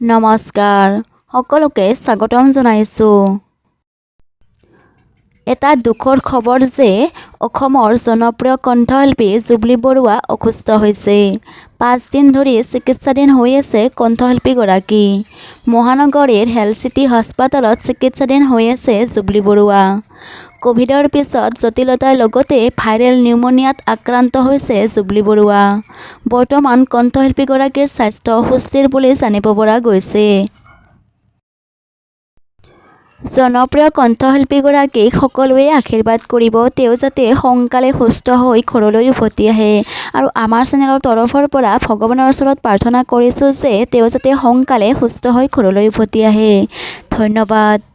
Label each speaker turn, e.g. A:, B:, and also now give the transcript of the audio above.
A: নমস্কাৰ, সকলোকে স্বাগতম জনাইছোঁ। এটা দুখৰ খবৰ যে অসমৰ জনপ্ৰিয় কণ্ঠশিল্পী জুবলী বৰুৱা অসুস্থ হৈছে। 5 দিন ধৰি চিকিৎসাধীন হৈ আছে কণ্ঠশিল্পীগৰাকী। মহানগৰীৰ হেল্থ চিটি হাস্পতালত চিকিৎসাধীন হৈ আছে জুবলী বৰুৱা। ক'ভিডৰ পিছত জটিলতাৰ লগতে ভাইৰেল নিউমোনিয়াত আক্ৰান্ত হৈছে জুবলী বৰুৱা। বৰ্তমান কণ্ঠশিল্পীগৰাকীৰ স্বাস্থ্য সুস্থিৰ বুলি জানিব পৰা গৈছে। জনপ্ৰিয় কণ্ঠশিল্পীগৰাকীক সকলোৱে আশীৰ্বাদ কৰিব, তেওঁ যাতে সোনকালে সুস্থ হৈ ঘৰলৈ উভতি আহে। আৰু আমাৰ চেনেলৰ তৰফৰ পৰা ভগৱানৰ ওচৰত প্ৰাৰ্থনা কৰিছোঁ যে তেওঁ যাতে সোনকালে সুস্থ হৈ ঘৰলৈ উভতি আহে। ধন্যবাদ।